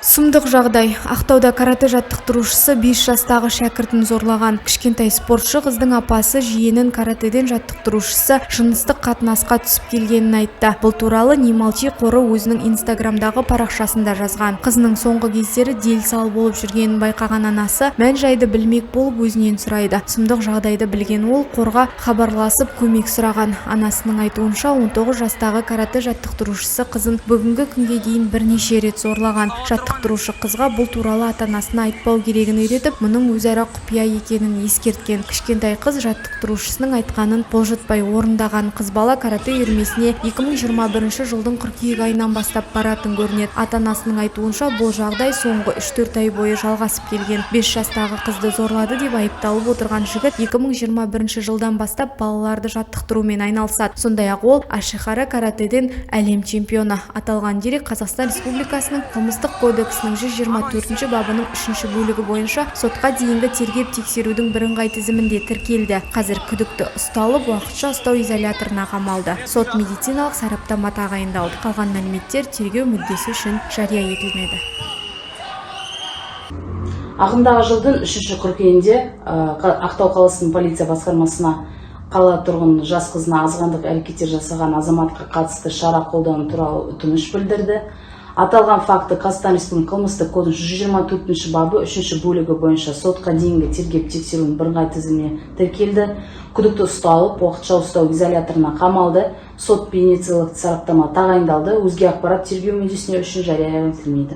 Сұмдық жағдай. Ақтауда каратэ жаттықтырушысы 5 жастағы шәкіртін зорлаған. Кішкентай спортшы қыздың апасы жиенін каратэден жаттықтырушысы жыныстық қатынасқа түсіп келгенін айтты. Бұл туралы «Не молчи» қоры өзінің инстаграмдағы парақшасында жазған. Қызының соңғы кездері дел-сал болып жүргенін байқаған анасы мән жайды білмек болып өзінен сұрайды. Сұмдық жағдайды білген ол қорға хабарласып, көмек сұраған. Анасының айтуынша, 19 жастағы каратэ жаттықтырушысы қызын бүгінгі күнге дейін бірнеше рет зорлаған. Жаттықтырушы қызға бұл туралы ата-анасына айтпау керегін үйретіп, мұның өзара құпия екенін ескерткен. Кішкентай қыз жаттықтырушысының айтқанын бұлжытпай орындаған. Қыз бала каратэ үйірмесіне 2021 жылдың қыркүйек айынан бастап баратын көрінеді. Ата-анасының айтуынша, бұл жағдай соңғы 3-4 ай бойы жалғасып келген. 5 жастағы қызды зорлады деп айыпталып отырған жігіт 2021 жылдан бастап балаларды жаттықтырумен айналысады. Сондай-ақ ол ашихара каратэден әлем чемпионы. Аталған дерек Қазақстан Республикасының Қылмыстық кодексінің 124 бабының үшінші бөлігі бойынша сотқа дейінгі тергеп тексерудің бірыңғай тізімінде тіркелді. Қазір күдікті ұсталып, уақытша ұстау изоляторына қамалды. Сот медициналық сараптама тағайындалды. Қалған мәліметтер тергеу мүддесі үшін жария етілмеді. Ағымдағы жылдың 3 қыркүйегінде Ақтау қаласының полиция басқармасына қала тұрғын жас қызына азғындық әрекеттер жасаған азаматқа қатысты шара қолдану туралы өтініш білдірді. Аталған факті Қазақстан Республикасының Қылмыстық кодексінің 124 бабы үшінші бөлігі бойынша сотқа дейінгі тергеп тексерудің бірыңғай тізіміне тіркелді. Күдікті ұсталып, уақытша ұстау изоляторына қамалды. Сот медициналық сараптама тағайындалды. Өзге ақпарат тергеу мүддесіне үшін жария етілмейді.